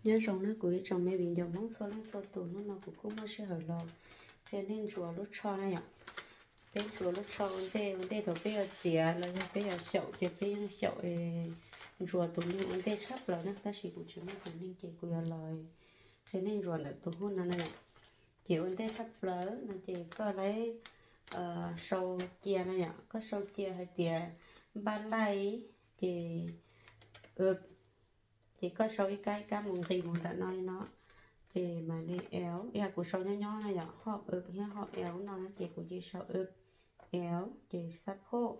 Nyob zoo na kuv ib tsoom me viv ncaus Hmoob txhua leej txhua tus, hnub no kuv kuj muaj sij hawm los qhia nej ntsuas lub tsho na yom. Peb ntsuas lub tsho ua ntej, ua ntej thaum peb yuav txiav los yog peb yuav xyaum ces peb yeej xyaum ntsuas tus neeg ua ntej tshaj plaws na, tab sis kuv tsis muaj tus neeg ces kuv yuav los qhia nej ntsuas ntawm tus hub no na yom. Ces ua ntej tshaj plaws no ces koj laib sau cia na yom, koj sau cia hais tias npaj laij ces ces koj sau ib kab ib kab mus nqis mus nram no li no, ces mam li L, yog kuv sau nyob nyob no yom, hoj thiab hoj L no na ces kuv cia sau L, ces xab phoj,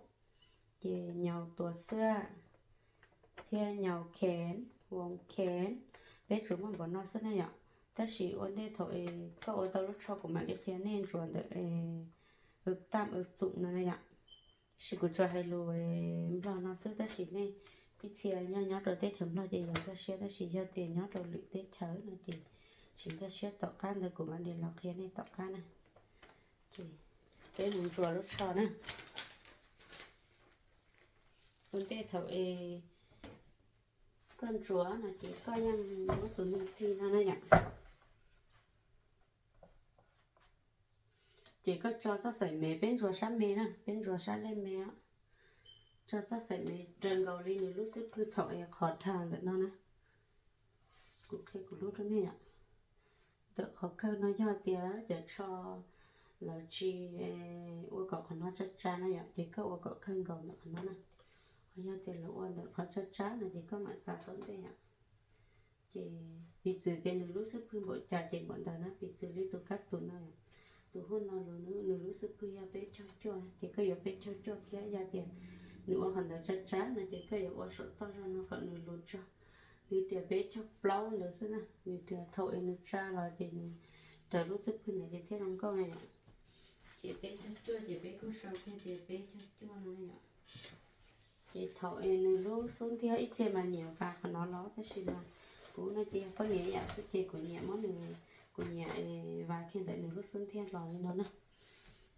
ces nyaus tuav xwb thiab nyaus khev, voos khev, peb tsuas muaj npaum no xwb na yom. Tab sis ua ntej thaum koj ua tau lub tsho kuv mam li qhia nej ntsuas ntawm tam xum no na yom. Tab sis kuv tsuas hais lus Nplog no xwb, tab sis nej ib txhia nyob nyob rau teb chaws Nplog ces yog nkag siab, tab sis yog tias nyob rau lwm teb chaws no ces tsis nkag siab, tom qab ntawd kuv mam li los qhia nej tom qab na. Ces peb mus ntsuas lub tsho na. Ua ntej thaum es koj ntsuas no ces koj yeej muab tus neeg tig no na yom. Ces koj tso txoj xaim mev, peb ntsuas sab me na, peb ntsuas sab lej me os. Tso txoj xaim mev raws nkaus li nws lub xub pwg thaum es qhov dhas ntawm no na. Kuv qhia kuv lub rau nej yom. Ntawm qhov kawg no yog tias cov tsho lawv tsis ua kom qhov no tsa tsa na yom, ces koj ua kom kawg nkaus ntawm qhov no na. Ho yog tias lawv ua ntawm qhov tsa tsa no ces koj mam txav tau ntej yom. Ces piv txwv tias nws lub xub pwg npaum cas ces npaum ntawd na, piv txwv li tus kab tus no, tus hub no nws lub xub pwg yog peb caug cuaj ces koj yuav peb caug cuaj thiab, yog tias nws ua qhov ntawd tsa tsa no ces koj yuav ua saum toj zog no kom nws luv tso li tias peb caug plaub ntawd xwb na. Nws tias thaum es nws tsa los ces nws raws lub xub pwg ntawd ces thiaj zoo nkauj na yom. Ces peb caug cuaj ces peb kuj sau kiag tias peb caug cuaj no na yom. Ces thaum es nws lub xub ntiag ib txhia mas nyiam vas qhov no los, tab sis mas kuv no ces yog poj niam yam xwb ces kuv nyiam muab nws, kuv nyiam vas kiag ntawm nws lub xub ntiag los li no na.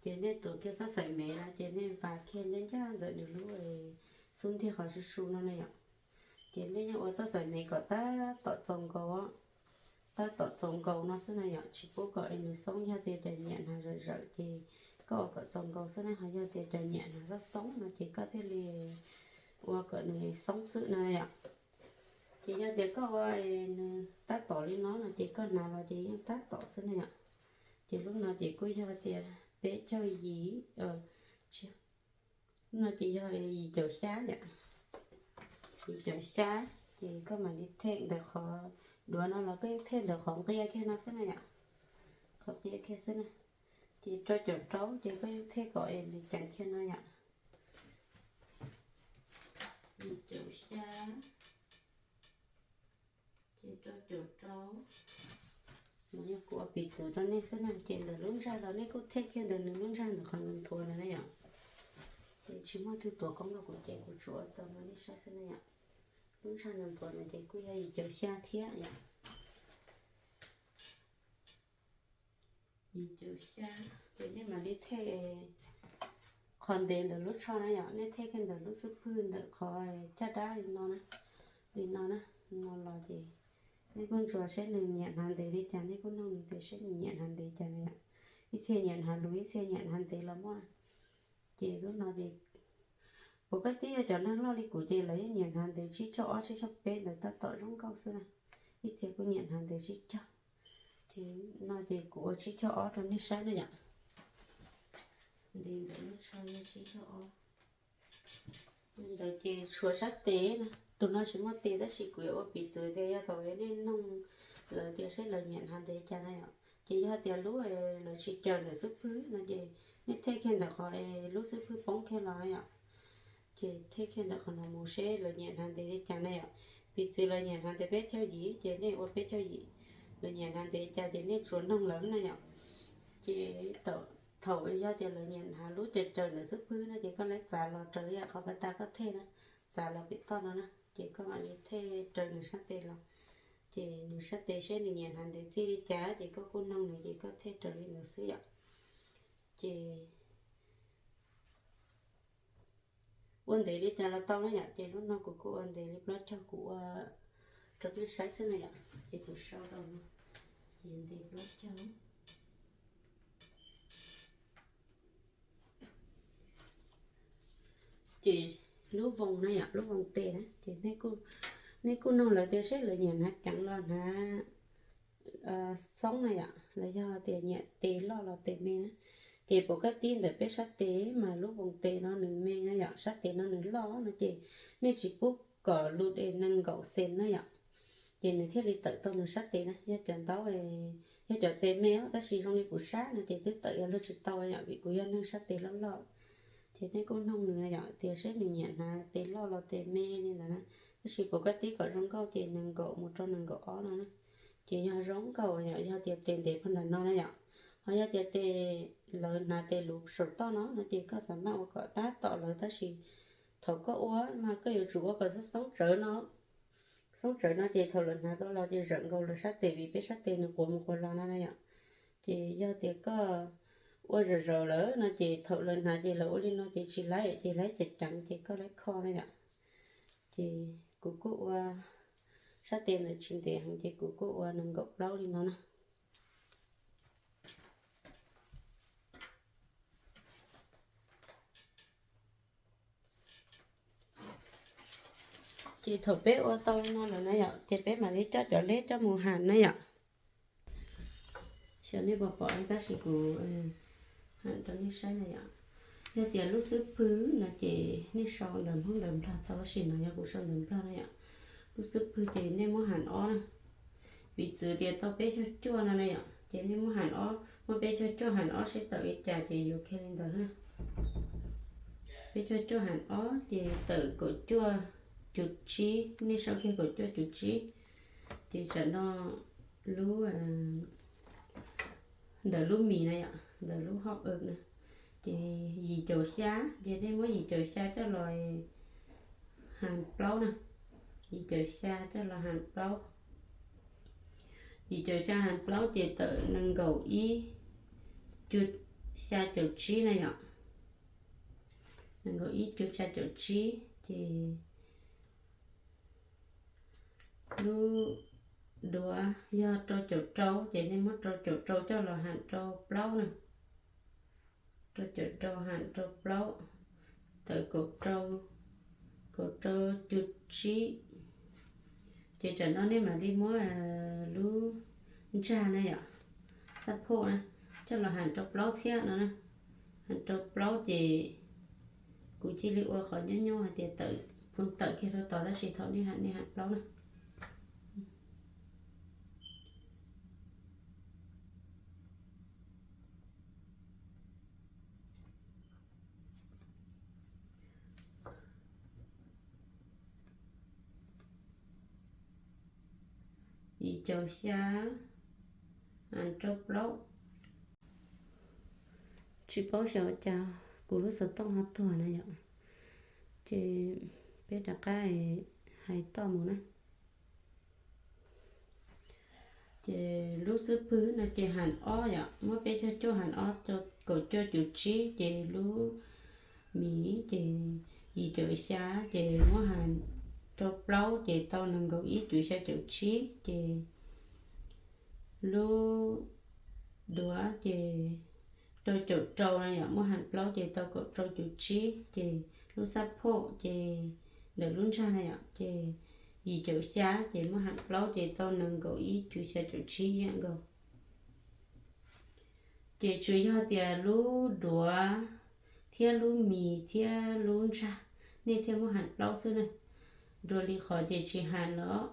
Ces nej tuav kiag txoj xaim mev no ces nej vas kiag ncaj ncaj ntawm nws lub xub ntiag qhov su su no na yom. Ces nej yeej ua txoj xaim mev kom tab tom txaus nkaus, tab tom txaus nkaus no xwb na yom, tsis pub kom es nws xoob. Yog tias cov nyiam hnav zawm zawm ces koj ua kom txaus nkaus xwb na, ho yog tias cov nyiam hnav xoob xoob no ces koj thiaj li ua kom nws xoob xwb no yom. Ces yog tias koj ua nws tab tom li no no ces koj hnav los ces yeej tab tom xwb na yom. Ces lub no ces kuj yog tias peb caug yim, lub no ces yog yim caum xya yom. Yim caum xya, ces koj mam li thej ntawm qhov, duav no los koj yeej thej ntawm qhov nqia kiag no xwb na yom. Qhov nqia kiag xwb na. Ces rau caum rau ces koj yeej thej kom es nws ceev kiag no yom. Yim caum xya, ces rau caum rau. No yog kuv ua piv txwv rau nej xwb na, ces ntawm lub ntsag los nej kuj thej kiag ntawm nws lub ntsag ntawm qhov ntawd nthuav ntawd na yom. Ces tsis muaj twg tuav koob rau kuv ces kuv tsuas ua tau no nej saib xwb na yom. Lub ntsag ntawd nthuav ntawd ces kuj yog yim caum xya thiab yom. Yim caum xya, ces nej mam li thej qhov ntev ntawm lub tsho na yom, nej thej kiag ntawm lub xub pwg ntawm qhov caj dab li no na, li no na, no los ces nej kuj ntsuas seb nws nyiam hnav ntev li cas, nej kuj noog nws tias seb nws nyiam hnav ntev cas na yom. Ib txhia nyiam hnav luv, ib txhia nyiam hnav ntev los muaj na. Ces lub no ces puas koj tib yog cov neeg loj li kuv ces lawv yeej nyiam hnav ntev tsib caug ob tsib caug peb ntawd tab tom zoo nkauj xwb na. Ib txhia kuj nyiam hnav ntev tsib caug. Ces no ces kuv ua tsib caug ob rau nej saib na yom. Ntev ntawm lub tsho yog tsib caug ob. Ntawd ces tshuav sab tes na, tus no tsis muaj tes tab sis kuv yuav ua piv txwv tias yog thaum nej noog lawv tias seb lawv nyiam hnav ntev cas na yom. Ces yog tias lub lawv tsis caws ntawm xub pwg no ces nej thej kiag ntawm qhov lub xub pwg poob kiag los na yom. Ces thej kiag ntawm qhov no mus seb lawv nyiam hnav ntev li cas na yom. Piv txwv lawv nyiam hnav ntev peb caug yim ces nej ua peb caug yim. Lawv nyiam hnav ntev cas ces nej tsuas noog lawv na yom. Ces thaum yog tias lawv nyiam hnav lub caws caws ntawm xub pwg no ces koj laib txav los raws yam qhov pas tas koj thej na, txav los pem toj no na, ces koj mam li thej raws nws sab tes los. Ces nws sab tes seb nws nyiam hnav ntev txij li cas ces koj kuj noog nws ces koj thej raws li ntawd xwb yom. Ces ua ntev li cas los tau na yom, ces lub no kuv kuj ua ntev li plaub caug, kuv ua rau nej saib xwb na yom. Ces kuv sau rau no, ces ntes plaub caug. Ces lub voo na yom, lub voo tes na, ces nej kuj nug lawv tias seb lawv nyiam hnav ceev los hnav xoob na yom, los yog tias nyiam tes loj los tes me na. Ces pom kaj tib ntawm peb sab tes mas lub voo tes no nws me na yom, sab tes no nws loj no ces nej tsis pub kom lus des nees nkaum xees na yom. Ces nws thiaj li tawm tau nws sab tes na, yog cov ntaub, yog cov tes me os, tab sis zoo li kuv sab no ces twb tawm yog luag tsis tau yom, vim kuv yog neeg sab tes loj loj. Ces nej kuj nug nws yom, tias seb nws nyiam hnav tes loj los tes me li ntawd na. Tab sis pom kaj tib kom zoo nkauj ces nees nkaum mus rau nees nkaum ob no na. Ces yog zoo nkauj yom, yog tias tes ntev pog nram no na yom. Ho yog tias tes, lawv hnav tes luv saum toj no no ces koj xav maj ua kom tab tom lawv, tab sis thaum koj ua mas koj yuav tsum ua kom xoob tsawv no. Xoob tsawv no ces thaum lawv hnav tau los ces zawm nkaus lawv sab tes, vim peb sab tes nws quav mus quav los no na yom. Ces yog tias koj ua zawm zaws lawm no ces thaum lawv hnav ces lawv ua li no ces tsis laib, ces laib ceev ceev ces koj laib kho na yom. Ces kuv kuj ua sab tes ntawd tsis ntev heev ces kuv kuj ua nees nkaum plaub li no na. Ces thaum peb ua tau li no lawm na yom, ces peb mam li coj cov leb coj mus ham na yom. Xyov nej puas pom tab sis kuv ham rau nej saib na yom. Yog tias lub xub pwg no ces nej sau ntawv Hmoob ntawv Nplog tau, tab sis no yog kuv sau ntawv Nplog na yom. Lub xub pwg ces nej muab ham ob na, piv txwv tias tau peb caug cuaj no na yom, ces nej muab ham ob, muab peb caug cuaj ham ob seb tawm li cas ces yuav kiag li ntawd na. Peb caug cuaj ham ob ces tawm kaum cuaj cuv tsib, nej sau kiag kaum cuaj cuv tsib. Ces tsam no lub, ntawm lub mis na yom, ntawm lub hauv na, ces yim caum xya, ces nej muab yim caum xya coj los ham plaub na. Yim caum xya coj los ham plaub. Yim caum xya ham plaub ces tawm nees nkaum ib cuv xya caum tsib na yom. Nees nkaum ib cuv xya caum tsib ces lub duav yog rau caum rau ces nej muab rau caum rau coj los ham rau plaub na. Rau caum rau ham rau plaub, tawm kaum rau, kaum rau cuv tsib. Ces tsam no nej mam li muab lub ntsag na yom, xab phoj na, coj los ham rau plaub thiab no na. Ham rau plaub ces kuv cia li ua qhov nyob nyob hais tias tawm, kuv tawm kiag rau tod tab sis thaum nej ham nej ham plaub na. Yim caum xya, rau plaub. Tsis paub xyov cas kuv lub xov tooj ho tuag na yom. Ces peb rov qab hais toj mus na. Ces lub xub pwg no ces ham ob yom, muab peb caug cuaj ham ob, kaum cuaj cuv tsib, ces lub mis ces yim caum xya, ces muab ham rau plaub ces tau nees nkaum ib cuv xya caum tsib, ces lub duav ces rau caum rau na yom, muab ham plaub ces tau kaum rau cuv tsib, ces lub xab phom ces ntawm lub ntsag na yom, ces yim caum xya ces muab ham plaub ces tau nees nkaum ib cuv xya caum tsib ib yam nkaus. Ces tsuas yog tias lub duav thiab lub mis thiab lub ntsag nej thiaj muab ham plaub xwb na. Dua li qhov ces tsis ham los,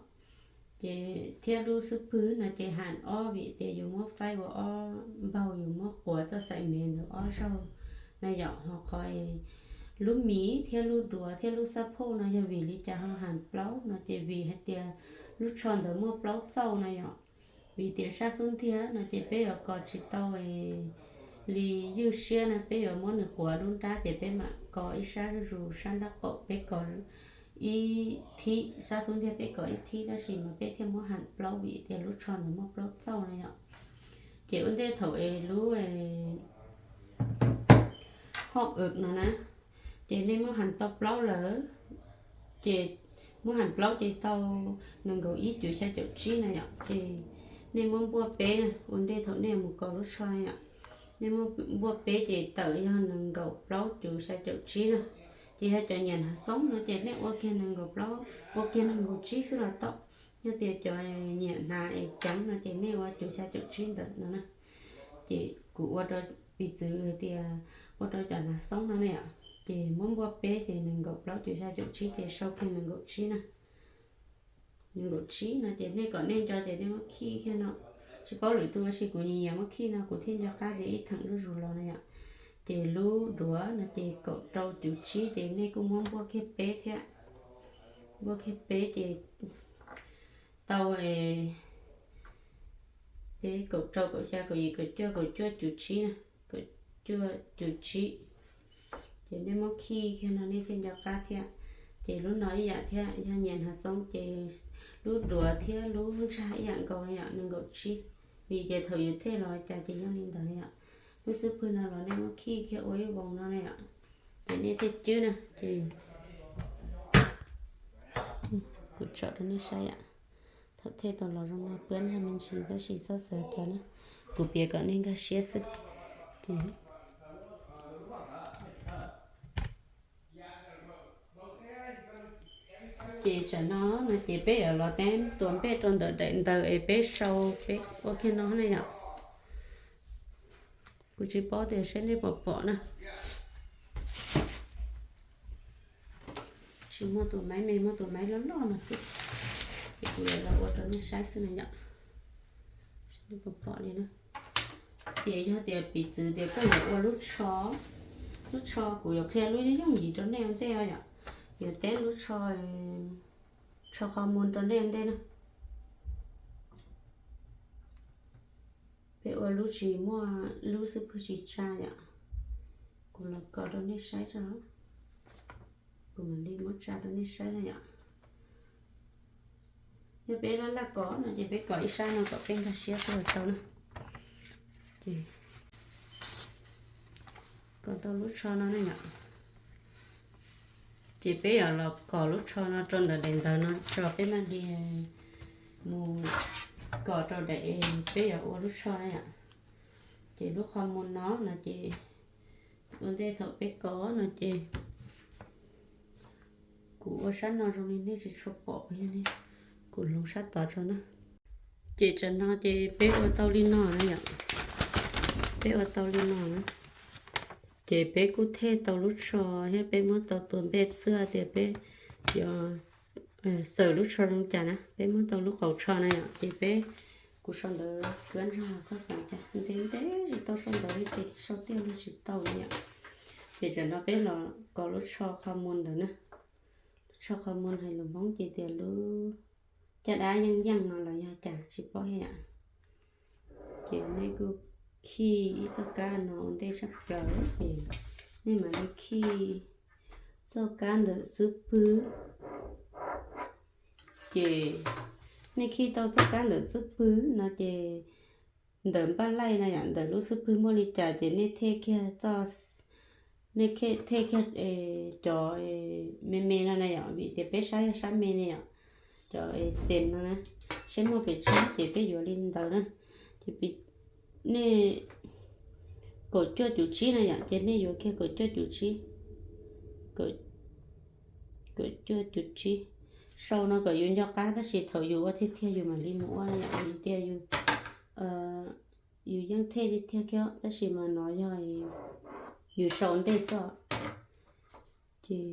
ces thiab lub xub pwg no ces ham ob vim tias yus muab faib ua ob npaug, yus muab quav txoj xaim mev ntawd ob zaug na yom. Ho qhov lub mis thiab lub duav thiab lub xab phom no yog vim li cas ho ham plaub no ces vim hais tias lub tsho ntawd muaj plaub txauj na yom. Vim tias sab xub ntiag no ces peb yuav kos tsis tau li ywj siab na, peb yuav muab nws quav lub nrab ces peb mam kos ib sab zuj zus, sab nraub qaum peb kos ib thib, sab xub ntiag peb kos ib thib, tab sis mas peb thiaj muab ham plaub vim tias lub tsho ntawd muaj plaub txauj na yom. Ces ua ntej thaum es lub hauj ywm no na, ces nej muab ham tau plaub lawm, ces Muab hais plaub ces tau nees nkaum ib cuv xya caum tsib na yom. Ces nej muab npuaj peb na, ua ntej thaum nej mus kos lub tsho na yom, nej muab npuaj peb ces tawm yog nees nkaum plaub cuv xya caum tsib na. Ces yog cov nyiam hnav xoob no ces nej ua kiag nees nkaum plaub, ua kiag nees nkaum tsib xwb los tau. Yog tias cov nyiam hnav es ceev no ces nej ua cuv xya caum tsib ntawm no na. Ces kuv ua rau piv txwv hais tias ua rau cov hnav xoob no ne yom. Ces muab npuaj peb ces nees nkaum plaub cuv xya caum tsib ces sau kiag nees nkaum tsib na. Nees nkaum tsib no ces nej kom nej nco ces nej muab khij kiag no. Tsis paub lwm tus ua si, kuv nyiam nyiam muab khij no kuv thiaj nco qab tias ib theem zuj zus los na yom. Ces lub duav no ces kaum rau cuv tsib ces nej kuj muab npuaj kiag peb thiab. Npuaj kiag peb ces tau peb, kaum rau, kaum xya, kaum yim, kaum cuaj, kaum cuaj cuv tsib na, kaum cuaj cuv tsib. Ces nej muab khij kiag no nej thiaj nco qab thiab. Ces lub no ib yam thiab, yog nyiam hnav xoob ces lub duav thiab lub ntsag ib yam nkaus na yom, nees nkaum tsib. Vim tias thaum yus thej los cas ces yog li ntawd na yom. Lub xub pwg no los nej muab khij kiag ua ib voos no na yom. Ces nej thiaj cwb na ces kuv tsom rau nej saib yom. Thaum thej tau los zoo no pwab nag me ntsis tab sis txhob xav cas na, kuv piav kom nej nkag siab xwb. Ces ces tsam no no ces peb yuav los teeb tua npej rau ntawm daim ntawv es peb sau peb ua kiag no na yom. Kuv tsis paub tias saib nej puas pom na. Tsis muaj tus maiv me, muaj tus maiv loj loj no xwb. Ces kuv yuav los ua rau nej saib xwb na yom. Saib nej puas pom li na. Ces yog tias piv txwv tias koj yuav ua lub tsho, lub tsho kuv yuav qhia lub yooj yooj yim rau nej ua ntej os yom. Yuav teeb lub tsho, tsho qhov muag rau nej ua ntej na. Peb ua lub tsis muaj, lub xub pwg tsis tsa yom. Kuv los kos rau nej saib tso. Kuv mam li muab tsa rau nej saib na yom. Yog peb laj laj kos no ces peb kos ib sab no kom peb nkag siab xwb los tau na. Ces kos tau lub tsho no na yom. Ces peb yuav los kos lub tsho no rau ntawm daim ntawv no tso peb mam li mus kos rau daim peb yuav ua lub tsho na yom. Ces lub qhov muag no no ces ua ntej thaum peb kos no ces kuv ua sab no zoo li nej tsis tshua pom, yog li kuv hloov sab tod tso na. Ces tsam no ces peb ua tau li no na yom. Peb ua tau li no na. Ces peb kuj thej tau lub tsho thiab peb muab tau tus npej xwb tias peb yuav xaws lub tsho zoo cas na, peb muab tau lub qaum tsho na yom. Ces peb, kuv sau ntawv kuab nrog txhob xav cas, ntev ntev tsis tau sau ntawv li ces sau tiaj li tsis tau na yom. Ces tsam no peb los kos lub tsho qhov muag ntawd na. Lub tsho qhov muag hais lus Hmoob ces tias lub caj dab yeej yeej no los yog cas tsis paub thiab yom. Ces nej kuj khij ib txoj kab no ua ntej sab plaws ces nej mam li khij txoj kab ntawm xub pwg. Ces nej khij tau txoj kab ntawm xub pwg no ces ntawm npaj laij no yom, ntawm lub xub pwg muaj li cas ces nej thej kiag, nej thej kiag cov me me no na yom, vim tias peb sab yog sab me ne yom, cov xees no na, seb muaj pes tsawg ces peb yuav li ntawd na. Ces nej kaum cuaj cum tsib na yom, ces nej yuav kiag kaum cuaj cum tsib, kaum cuaj cum tsib. Sau no kom yus nco qab tab sis thaum yus ua tiag tiag yus mam li mus ua na yom, vim tias yus yeej thej tiag tiag kiag tab sis mas no yog yus sau ntej xwb. Ces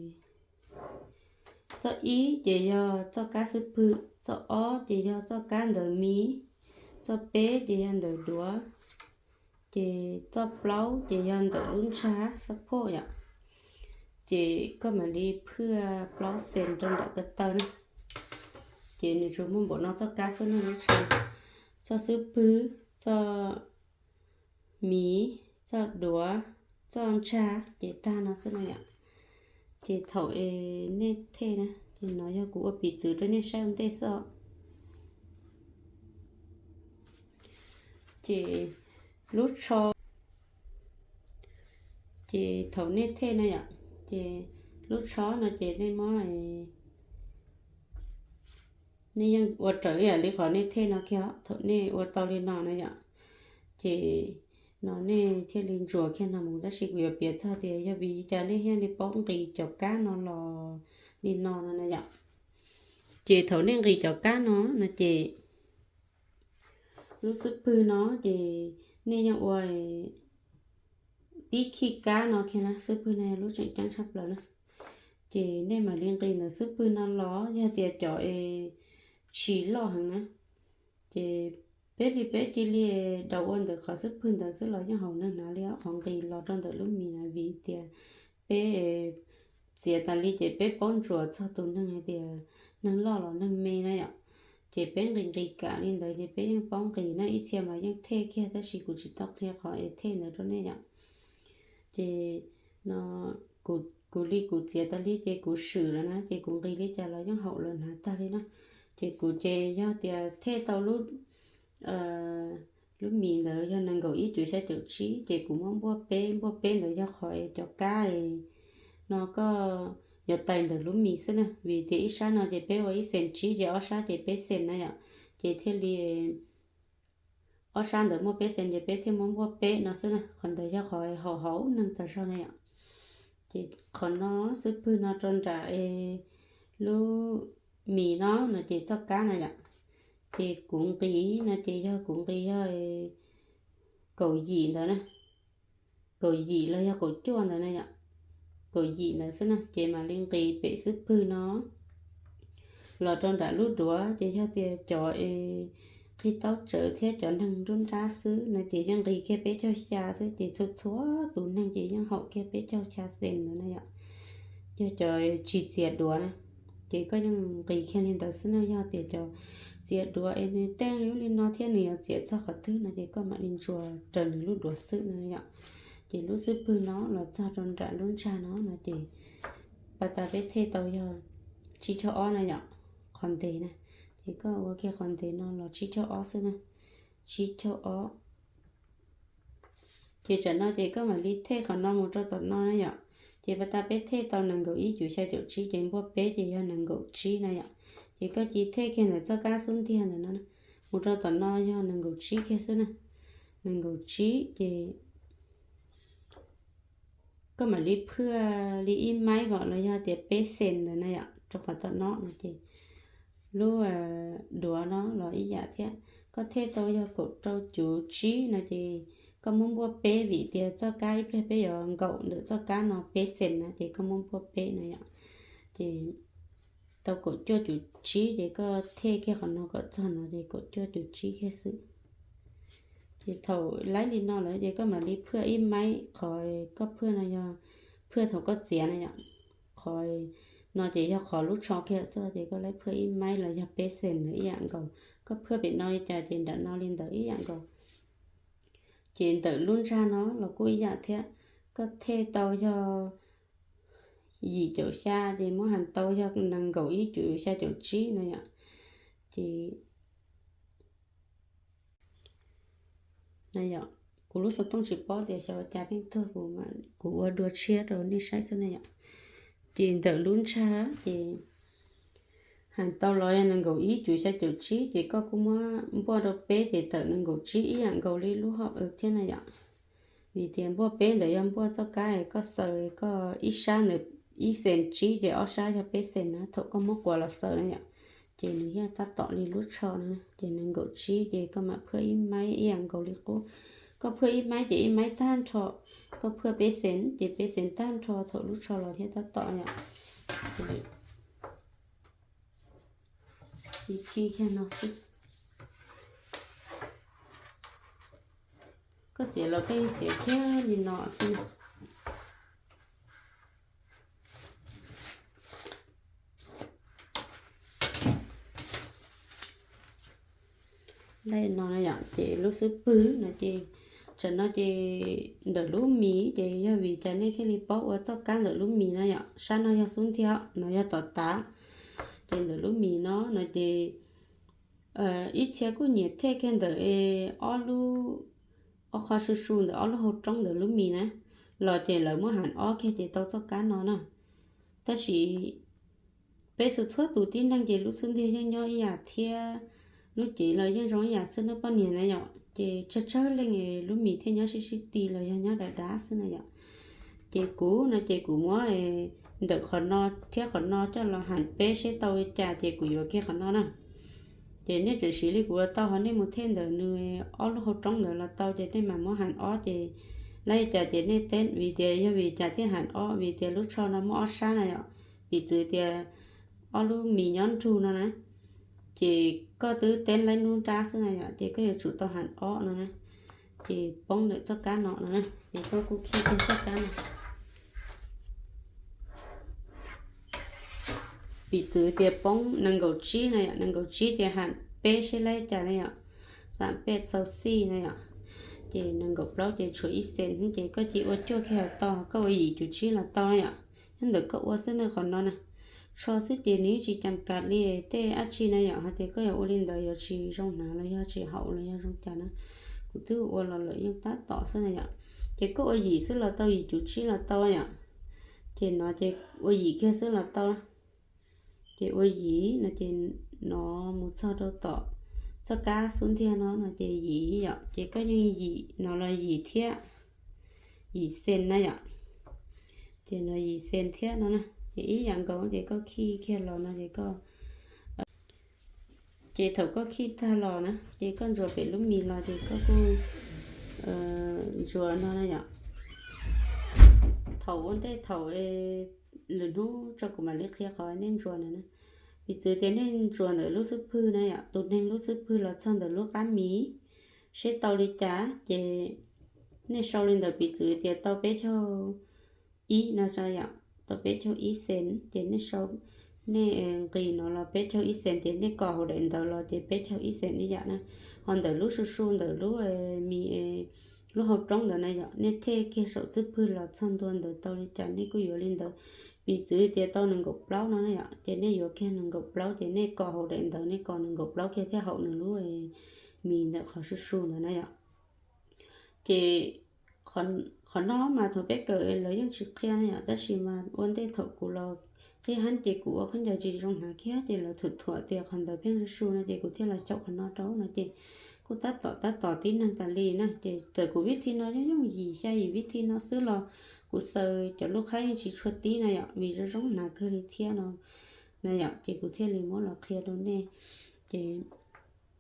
txoj ib ces yog txoj kab xub pwg, txoj ob ces yog txoj kab ntawm mis, txoj peb ces yog ntawm duav, ces txoj plaub ces yog ntawm lub ntsag xab phoj yom. Ces koj mam li phwj plaub xees rau nram ko taw na. Ces nws tsuas muaj npaum no txoj kab xwb na, lub tsho, txoj xub pwg, txoj mis, txoj duav, txoj ntsag ces tag no xwb na yom. Ces thaum es nej thej na, ces no yog kuv ua piv txwv rau nej saib ua ntej xwb. Ces lub tsho, ces thaum nej thej na yom, ces lub tsho no ces nej muab nej yeej ua raws ib yam li qhov nej thej no kiag os. Thaum nej ua tau li no na yom, ces no nej thiaj li ntsuas kiag no mus. Tab sis kuv yuav piav txog tias yog vim li cas nej thiaj li paub nqis cov kab no los li no no na yom. Ces thaum nej nqis cov kab no no ces lub xub pwg no ces nej yeej ua tib khij kab no kiag na, xub pwg no yog lub tseem ceeb tshaj plaws na. Ces nej mam li nqis ntawm xub pwg no los, yog tias cov es tsis loj heev na, ces peb li peb cia li daus ua ntawm qhov xub pwg ntawd xwb los yeej haum neeg hnav li os. Qhov nqis los rau ntawm lub mis na vim tias peb txiav tas li ces peb paub ntsuas txog tus neeg hais tias neeg loj los neeg me na yom. Ces peb nqis nqis kam li ntawd ces peb yeej paub nqis na, ib txhia mas yeej thej kiag tab sis kuv tsis tau qhia qhov es thej ntawd rau nej yom. Ces no kuv li kuv txiav tas li ces kuv swm lawm na, ces kuv nqis li cas los yeej haum lawv hnav tag li na. Ces kuv ces yog tias thej tau lub, lub mis ntawd yog nees nkaum ib cuv xya caum tsib, ces kuv muab npuaj peb, npuaj peb ntawd yog qhov es cov kab no koj yuav tais ntawm lub mis xwb na, vim tias ib sab no ces peb ua ib xees tsib ces ob sab ces peb xees na yom. Ces thiaj li ob sab ntawd muaj peb xees ces peb thiaj muab npuaj peb no xwb na. Qhov ntawd yog qhov haum haum neeg tas zog na yom. Ces qhov no xub pwg no rau nram lub mis no no ces txoj kab na yom. Ces kuv nqis no ces yog kuv nqis yog kaum yim ntawd na, kaum yim los yog kaum cuaj ntawd na yom, kaum yim ntawd xwb na. Ces mam li nqis pem xub pwg no los rau nram lub duav, ces yog tias cov es qhib taub tsawv thiab cov neeg nruab nrab xwb no ces yeej nqis kiag peb caug xya xwb, ces txhua txhua tus neeg ces yeej haum kiag peb caug xya xees ntawd na yom. Yog cov tsis txiav duav na, ces koj yeej nqis kiag li ntawd xwb na. Yog tias cov txiav duav es nws teej li ub li no thiab nws yuav txiav txog qhov twg no ces koj mam li ntsuas raws nws lub duav xwb no yom. Ces lub xub pwg no los txog rau nram lub ntsag no no ces pas tas peb thej tau yog tsib caug ob na yom, qhov ntev na. Ces koj ua kiag qhov ntev no los tsib caug ob xwb na, tsib caug ob. Ces tsam no ces koj mam li thej qhov no mus rau tom no na yom. Ces pas tas peb thej tau nees nkaum ib cuv xya caum tsib ces npuaj peb ces yog nees nkaum tsib na yom. Ces koj cia thej kiag ntawm txoj kab xub ntiag ntawm no mus rau tom no yog nees nkaum tsib kiag xwb na, nees nkaum tsib ces koj mam li phwaj li ib maib los yog tias peb xees ntawd na yom, rau qhov tom no no ces lub duav no los ib yam thiab. Koj thej tau yog kaum rau cuv tsib no ces koj muab npuaj peb vim tias txoj kab ib pliag peb yuav nkaum ntawm txoj kab no peb xees na ces koj muab npuaj peb na yom. Ces tau kaum cuaj cuv tsib ces koj thej kiag qhov no kom txog no ces kaum cuaj cuv tsib kiag xwb. Ces thaum laib li no lawm ces koj mam li phwaj ib maib, qhov koj phwaj no yog phwaj thaum koj txiav na yom. Qhov no ces yog qhov lub tsho kiag xwb ces koj laib phwaj ib maib los yog peb xees ntawd ib yam nkaus. Koj phwaj pem no li cas ces nram no li ntawd ib yam nkaus. Ces ntawm lub ntsag no los kuj ib yam thiab, koj thej tau yog yim caum xya ces muab has tau yog nees nkaum ib cuv xya caum tsib na yom. Ces na yom, kuv lub xov tooj tsis paub tias xyov ua cas pheej tuag, kuv ua dua tshiab rau nej saib xwb na yom. Ces ntawm lub ntsag ces has tau los yog nees nkaum ib cuv xya caum tsib ces koj kuj muab npuaj rau peb ces tawm nees nkaum tsib ib yam nkaus li lub hauv thiab na yom. Vim tias npuaj peb ntawd yog npuaj txoj kab koj xaws koj ib sab ntawd ib xees tsib ces ob sab yog peb xees na, thaum koj muab quas los xaws na yom, ces nws yeej tab tom li lub tsho na. Ces nees nkaum tsib ces koj mam phwaj ib maib ib yam nkaus li qub. Koj phwaj ib maib ces ib maib tag nrho, koj phwaj peb xees ces peb xees tag nrho thaum lub tsho los thiab tab tom yom. Ces khi kiag no xwb. Koj txiav los koj yeej txiav kiag li no xwb. Li no yom, ces lub xub pwg no ces, tsam no ces ntawm lub mis ces yog vim cas nej thiaj li paub ua txoj kab ntawm lub mis no yom. Sab no yog xub ntiag, no yog tom tav. Ces ntawm lub mis no no ces ib txhia kuj nyiam thej kiag ntawm ob lub, ob qho su su ntawm ob lub hauv roob ntawm lub mis na, los ces lawv muab has ob kiag ces tau txoj kab no na. Tab sis peb txhua txhua tus tib neeg ces lub xub ntiag yeej nyob ib yam thiab, lub cev los yeej zoo ib yam xwb na poj niam na yom. Ces tsawg tsawg leej lub mis thiaj nyob sib sib ti los yog nyob dav dav xwb na yom. Ces kuv no ces kuv muab ntawm qhov no thiab qhov no coj los ham peb seb tau li cas ces kuv yuav kiag qhov no na. Ces nej tseem siv li kuv ua tau, ho nej mus thej ntawm nws ob lub hau roob ntawd los tau, ces nej mam muab ham ob ces laib li cas ces nej teb, vim tias yog vim cas thiaj ham ob, vim tias lub tsho no muaj ob sab na yom. Piv txwv tias ob lub mis nyob nrug no na, ces koj twb teb laib nruab nrab xwb na yom, ces koj yuav tsum tau ham ob no na. Ces poob ntawm txoj kab no no na, ces koj kuj khij kiag txoj kab no. Piv txwv tias poob nees nkaum tsib na yom, nees nkaum tsib ces ham peb seb laib cas na yom, xam pej xau xij na yom. Ces nees nkaum plaub ces tshuav ib xees, ces koj cia ua cuaj kiag los tau, koj ua yim cuv tsib los tau na yom. Nyob ntawm koj ua xwb na qhov no na. Tsho xwb ces nws yeej tsis cam kas li tej dab tsi na yom, hais tias koj yuav ua li ntawd yuav tsis zoo hnav los yog tsis haum los yog zoo cas na. Kuv twb ua los lawm yeej tab tom xwb na yom. Ces koj ua yim xwb los tau, yim cuv tsib los tau yom. Ces no ces ua yim kiag xwb los tau. Ces ua yim no ces no mus txog rau tom txoj kab xub ntiag no no ces yim yom, ces koj yeej yim no los yim thiab, yim xees na yom. Ces no yim xees thiab no na, ces ib yam nkaus ces koj khij kiag los no ces koj, ces thaum koj khij tag los na ces koj ntsuas pem lub mis los ces koj kuj ntsuas no na yom. Thaum ua ntej thaum lwm hnub tso kuv mam li qhia qhov nej ntsuas na. Piv txwv tias nej ntsuas ntawm lub xub pwg na yom, tus neeg lub xub pwg los txog ntawm lub qab mis, seb tau li cas ces nej sau li ntawd, piv txwv tias tau peb caug ib no yom, tau peb caug ib xees ces nej sau, nej nqis no los peb caug ib xees ces nej kos hauv daim ntawd los ces peb caug ib xees ib yam na. Ho ntawm lub su su ntawm lub mis, lub hau roob ntawd na yom, nej thej kiag saum xub pwg los txog ntua ntawd tau li cas nej kuj yuav li ntawd. Piv txwv tias tau nees nkaum plaub no na yom, ces nej yuav kiag nees nkaum plaub ces nej kos hauv daim ntawd, nej kos nees nkaum plaub kiag thiab haum nws lub mis ntawm qhov su su ntawd na yom. Ces qhov no mas thaum peb kawm lawv yeej tsis qhia na yom, tab sis mas ua ntej thaum kuv los qhib heeb ces kuv ua khaub ncaws tsis zoo hnav kiag ces lawv thuam thuam tias qhov ntawd pheej su su no ces kuv thiaj los xyaum qhov no rau no ces kuj tab tom tab tom tib neeg tas li na. Ces txawm kuv vib thi no yooj yooj yim xya yim vib thi no xwb los kuv xaws cov lub qhaib yeej tsis tshua tib na yom, vim zoo zoo hnav kawg li thiab no na yom, ces kuv thiaj li muab los qhia rau nej. Ces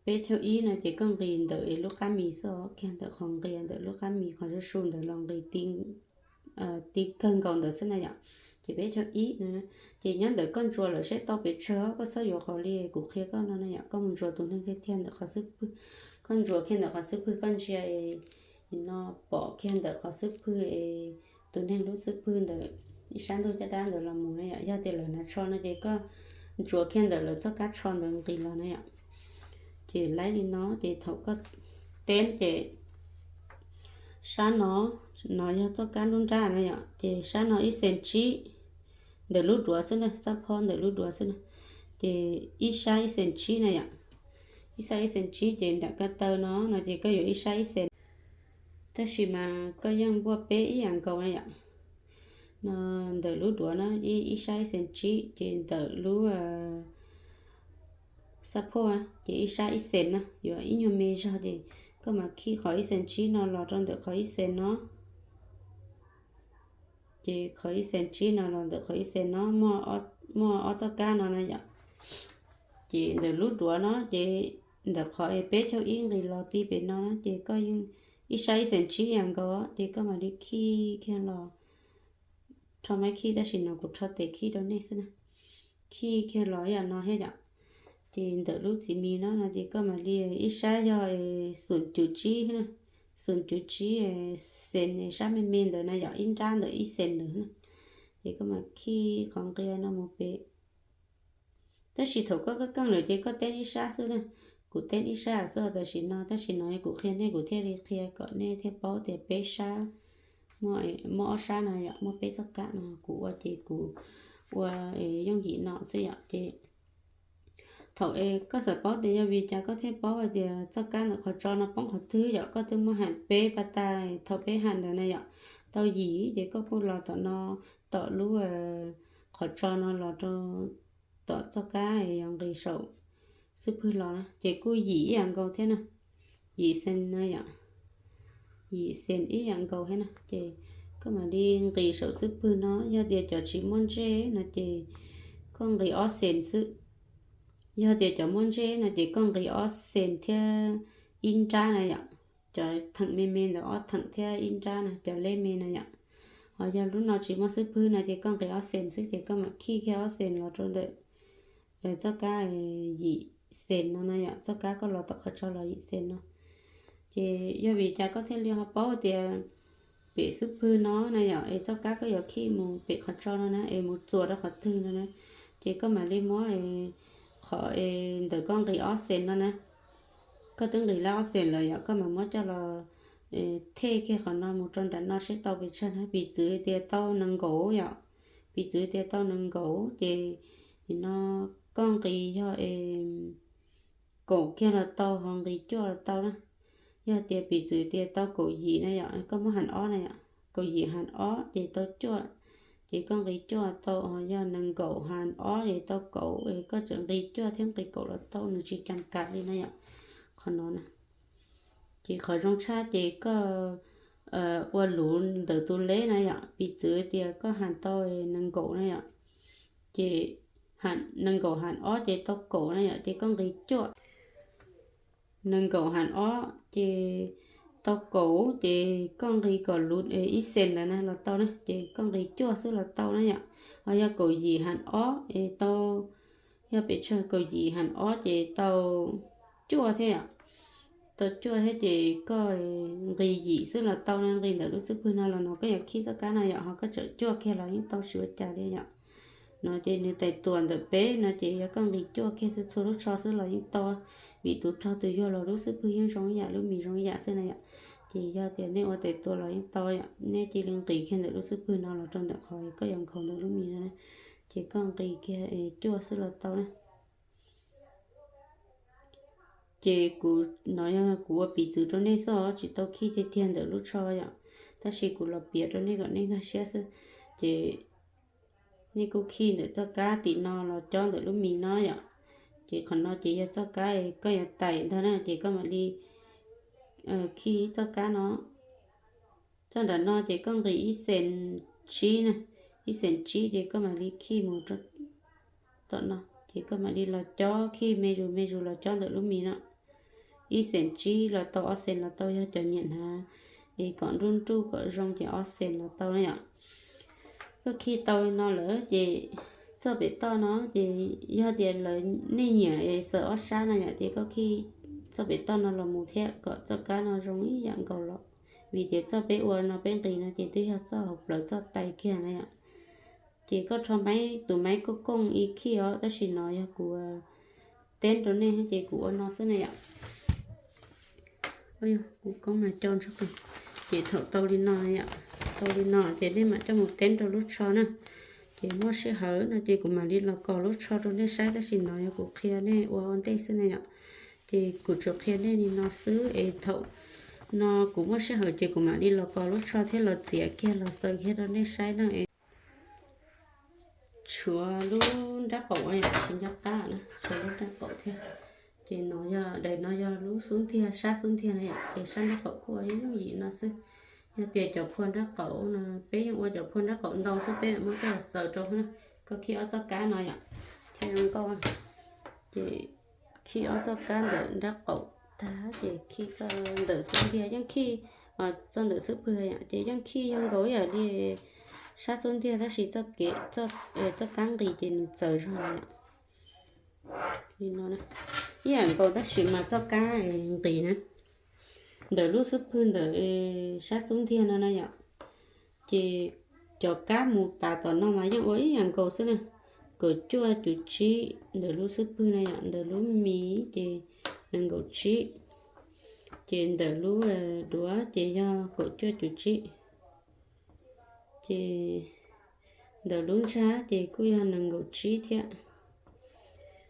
peb caug ib no ces koj nqis ntawm lub qab mis xwb os, kiag ntawm qhov nqis ntawm lub qab mis qhov su su ntawd los nqis ti kawg nkaus ntawd xwb na yom. Ces peb caug ib no, ces nyob ntawm koj ntsuas lawm seb tau pes tsawg, koj txhob yuav qhov li kuv qhia koj no na yom, koj mus ntsuas tus neeg tiag tiag ntawm qhov xub pwg, koj ntsuas kiag ntawm qhov xub pwg koj ntsia es no pom kiag ntawm qhov xub pwg es tus neeg lub xub pwg ntawm ib sab ntug caj dab ntawd los mus na yom. Yog tias lawv hnav tsho no ces koj ntsuas kiag ntawm lawv txoj kab tsho ntawd nqis los na yom. Ces laib li no ces thaum koj teb ces sab no, no yog txoj kab nruab nrab na yom, ces sab no ib xees tsib ntawm lub duav xwb na, xab phob ntawm lub duav xwb na, ces ib sab ib xees tsib na yom. Ib sab ib xees tsib ces nram ko taw no no ces koj yuav ib sab ib xees, tab sis mas koj yeej npuaj peb ib yam nkaus na yom. No ntawm lub duav na ib sab ib xees tsib ces ntawm lub xab phoj ces ib sab ib xees na, yuav ib nyuag me zog ces koj mam khij qhov ib xees tsib no los rau ntawm qhov ib xees no. Ces qhov ib xees tsib no los ntawm qhov ib xees no muaj ob txoj kab no na yom. Ces ntawm lub duav no ces ntawm qhov peb caug ib nqis los ti pem no ces koj yeej ib sab ib xees tsib ib yam nkaus ces koj mam li khij kiag los. Rho maiv khij tab sis no kuv rho tes khij rau nej xwb na. Khij kiag los ib yam no thiab yom. Ces ntawm lub txiv mis no no ces koj mam li ib sab yog xoom cuv tsib, xoom cuv tsib xees, sab me me ntawd na yom, ib nrab ntawm ib xees ntawd na. Ces koj mam khij qhov nqia no mus pem. Tab sis thaum koj keej keej lawm ces koj teb ib sab xwb na. Kuv teb ib sab xwb tam sim no, tab sis no kuv qhia nej kuv thiaj li qhia kom nej thiaj paub tias peb sab muaj ob sab no yom, muaj peb txoj kab no. Kuv ua ces kuv ua yooj yim no xwb yom. Ces thaum koj xav paub tias yog vim cas koj thiaj paub hais tias txoj kab ntawm qhov tso no poob qhov twg yom, koj twb muab ham peb pas tas thaum peb ham ntawd na yom, tau yim ces koj kuj los tom no, tom lub qhov tso no los rau tom txoj kab yuav nqis saum xub pwg los na, ces kuj yim ib yam nkaus thiab na, yim xees no yom, yim xees ib yam nkaus thiab na. Ces koj mam li nqis saum xub pwg no, yog tias cov tsis muaj ntsej no ces koj nqis ob xees xwb. Yog tias cov muaj ntsej no ces koj nqis ob xees thiab ib nrab na yom. Cov theem me me ntawd ob theem thiab ib nrab na, cov leb me na yom. Ho yog lub no tsis muaj xub pwg no ces koj nqis ob xees xwb, ces koj mam khij kiag ob xees los rau ntawm txoj kab yim xees no na yom, txoj kab koj los tom qhov tso los yim xees no. Ces yog vim cas koj thiaj li ho paub tias pem xub pwg no na yom, es txoj kab koj yuav khij mus pem qhov tso no na, es mus txuas rau qhov twg no na, ces koj mam li muab qhov es ntawm koj nqis ob xees no na, koj twb nqis lab ob xees lawm yom, koj mam muab coj los thej kiag qhov no mus rau nram no seb tau pes tsawg na, piv txwv tias tau nees nkaum yom, piv txwv tias tau nees nkaum ces nim no koj nqis yog es kaum kiag los tau, ho nqis cuaj los tau na. Yog tias piv txwv tias tau kaum yim na yom, koj muab hais ob na yom, kaum yim hais ob ces tau cuaj, ces koj nqis cuaj tau, ho yog nees nkaum hais ob ces tau kaum, es koj tseem nqis cuaj thiab nqis kaum los tau, nws tsis cees kam li na yom. Qhov no na, ces qhov zoo tshaj ces koj ua luv ntawm tus leb na yom, piv txwv tias koj hais tau nees nkaum na yom, ces nees nkaum hais ob ces tau kaum na yom, ces koj nqis cuaj. Nees nkaum hais ob ces tau kaum, ces koj nqis kom luv ib xees ntawd na los tau na, ces koj nqis cuaj xwb los tau na yom. Ho yog kaum yim hais ob es tau, yog pes tsawg, kaum yim hais ob ces tau cuaj thiab yom. Tau cuaj thiab ces koj nqis yim xwb los tau na, nqis ntawm lub xub pwg no los no koj yuav khij txoj kab no yom, ho koj tseem cuaj kiag los yeej tau tsis ua cas li yom. No ces nws tais tuam ntawm peb no ces yog koj nqis cuaj kiag txhua txhua lub tsho xwb los yeej tau, vim tus rog tus yuag los lub xub pwg yeej zoo ib yam, lub mis zoo ib yam xwb na yom. Ces yog tias nej ua tais tuam los yeej tau yom, nej cia li nqis kiag ntawm lub xub pwg no los rau ntawm qhov koj yuav nkhaus ntawm lub mis no na, ces koj nqis kiag cuaj xwb los tau na. Ces kuv no yog kuv ua piv txwv rau nej xwb, tsis tau khij tiag tiag ntawm lub tsho yom, tab sis kuv los piav rau nej kom nej nkag siab xwb. Ces nej kuj khij ntawm txoj kab tim no los cob ntawm lub mis no yom. Ces qhov no ces yog txoj kab koj yuav tais ntag na, ces koj mam li khij txoj kab no. Txoj nram no ces koj nqis ib xees tsib na, ib xees tsib ces koj mam li khij mus rau tom no, ces koj mam li los cob, khij me zus me zus los cob ntawm lub mis no. Ib xees tsib los tau, ob xees los tau, yog cov nyiam hnav es kom nruj nruj kom zoo ces ob xees los tau na yom. Koj khij tau li no lawm ces txoj pem toj no ces yog tias lawv, nej nyiam es xaws ob sab no yom, ces koj khij txoj pem toj no los mus thiab kom txoj kab no zoo ib yam nkaus los, vim tias txoj peb ua no peb nqis no ces twb yog txoj hauv plawv txoj tais kiag na yom. Ces koj rho maib, tus maib kooj kooj ib khij os, tab sis no yog kuv teb rau nej ces kuv ua no xwb na yom. Kuv koob mas co ntsog qees. Ces thaum tau li no yom, tau li no ces nej mam coj mus teb rau lub tsho na. Ces muaj sij hawm no ces kuv mam li los kos lub tsho rau nej saib, tab sis no yog kuv qhia nej ua ua ntej xwb na yom. Ces kuv tsuas qhia nej li no xwb es thaum no kuv muaj sij hawm ces kuv mam li los kos lub tsho thiab los txiav kiag los xaws kiag rau nej saib na es. Tshuav lub nrab qaum, tsis nco qab na, tshuav lub nrab qaum thiab. Ces no yog, daim no yog lub xub ntiag, sab xub ntiag na yom, ces sab nrab qaum kuj ua yooj yim no xwb. Yog tias cov phua nrab qaum no, peb yeej ua cov phua nrab qaum ntau xwb, peb muab coj los xaws rau na. Koj khij ob txoj kab no yom, thiaj zoo nkauj. Ces khij ob txoj kab ntawm nrab qaum tag ces khij txoj ntawm xub ntiag yeej khij, txoj ntawm xub pwg yom, ces yeej khij yog nkaus ib yam li sab xub ntiag, tab sis txoj kev, txoj kab nqis ces nws txawv zog na yom. Li no, ib yam nkaus tab sis mas txoj kab nqis na, ntawm lub xub pwg ntawm sab xub ntiag no na yom. Ces cov kab mus tas tom no mas yeej ua ib yam nkaus xwb na. Kaum cuaj cuv tsib ntawm lub xub pwg na yom, ntawm lub mis ces nees nkaum tsib, ces ntawm lub duav ces yog kaum cuaj cuv tsib, ces ntawm lub ntsab ces kuj yog nees nkaum tsib thiab.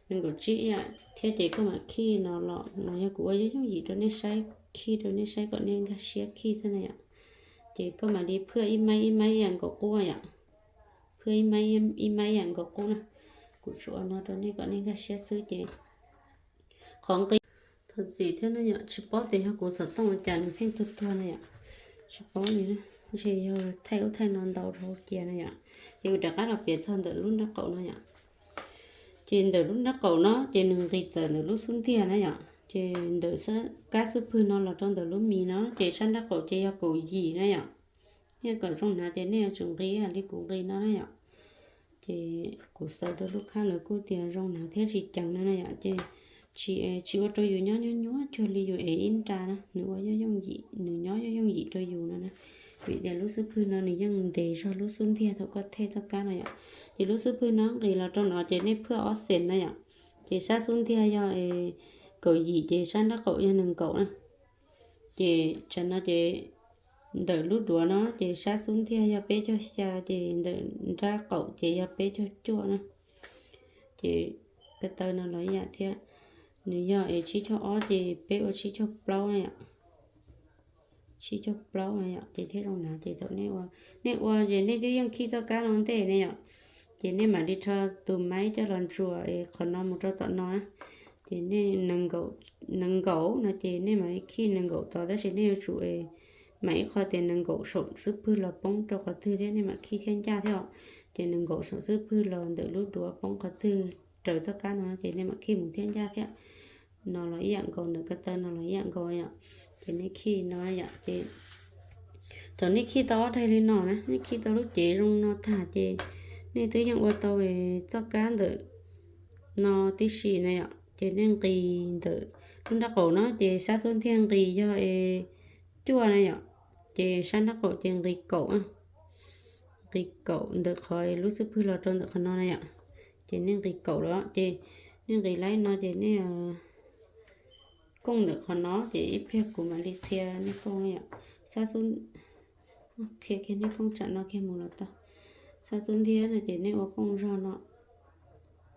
Nees nkaum tsib ib yam thiab ces koj mam khij no los, no yog kuv ua yooj yooj yim rau nej saib, khij rau nej saib kom nej nkag siab khij xwb na yom. Ces koj mam li phwaj ib maib ib maib ib yam nkaus qub yom, phwaj ib maib ib maib ib yam nkaus qub na. Kuv tsuas ua no rau nej kom nej nkag siab xwb ces qhov nqi thov txim thiab na yom, tsis paub tias yog kuv xov tooj ua cas nws pheej tuag tuag na yom, tsis paub li, ntshe yog thaij ub thaij no ntau dhau cia na yom. Ces kuv rov qab los piav txog ntawm lub nrab qaum no yom. Ces ntawm lub nrab qaum no ces nws nqis txawm ntawm lub xub ntiag na yom, ces ntawm kab xub pwg no los rau ntawm lub mis no ces sab nrab qaum ces yog kaum yim na yom. Nej kom zoo hnav ces nej yuav tsum nqis li kuv nqis no na yom. Ces kuv xaws rau lub khab lawv kuj tias zoo hnav thiab tsis ceev no na yom, ces tsis, tsis ua rau yus nyob nyuaj nyuaj cuag li yus ev ib nra na, nws ua yooj yooj yim, nws nyob yooj yooj yim rau yus no na. Vim tias lub xub pwg no nws yeej ntev zog lub xub ntiag thaum koj thej txoj kab no yom. Ces lub xub pwg no nqis los rau no ces nej phaj ob xees na yom. Ces sab xub ntiag yog kaum yim ces sab nrab qaum yog nees nkaum na. Ces tsam no ces ntawm lub duav no ces sab xub ntiag yog peb caug xya ces ntawm nrab qaum ces yog peb caug cuaj na. Ces ko taw no los ib yam thiab, nws yog es tsib caug ob ces peb ua tsib caug plaub na yom. Tsib caug plaub na yom, ces thiaj zoo hnav. Ces thaum nej ua, nej ua ces nej twb yeej khij txoj kab no ntej ne yom, ces nej mam li rho tus maib coj los ntsuas es qhov no mus rau tom no na. Ces nej nees nkaum no ces nej mam li khij nees nkaum tod, tab sis nej yuav tsum mam ib qho tias nees nkaum saum xub pwg los poob rau qhov twg thiab nej mam khij thiaj ncaj thiab os. Ces nees nkaum saum xub pwg los ntawm lub duav poob qhov twg raws txoj kab no ces nej mam khij mus thiaj ncaj thiab. No los ib yam nkaus, ntawm ko taw no los ib yam nkaus yom. Ces nej khij no yom, ces thaum nej khij tau ob daig li no na, nej khij tau lub cev zoo no tag ces nej twb yeej ua tau txoj kab ntawm no tib si na yom. Ces nej nqis ntawm lub nrab qaum no ces sab xub ntiag nqis yog es cuaj na yom, ces sab nrab qaum ces nqis kaum, nqis kaum ntawm qhov lub xub pwg los rau ntawm qhov no na yom. Ces nej nqis kaum lawm ces nej nqis laib no ces nej kooj ntawm qhov no ces ib pliag kuv mam li qhia nej kooj yom. Sab xub, qhia kiag nej kooj tsam no kiag mus los tau. Sab xub ntiag no ces nej ua kooj zog no,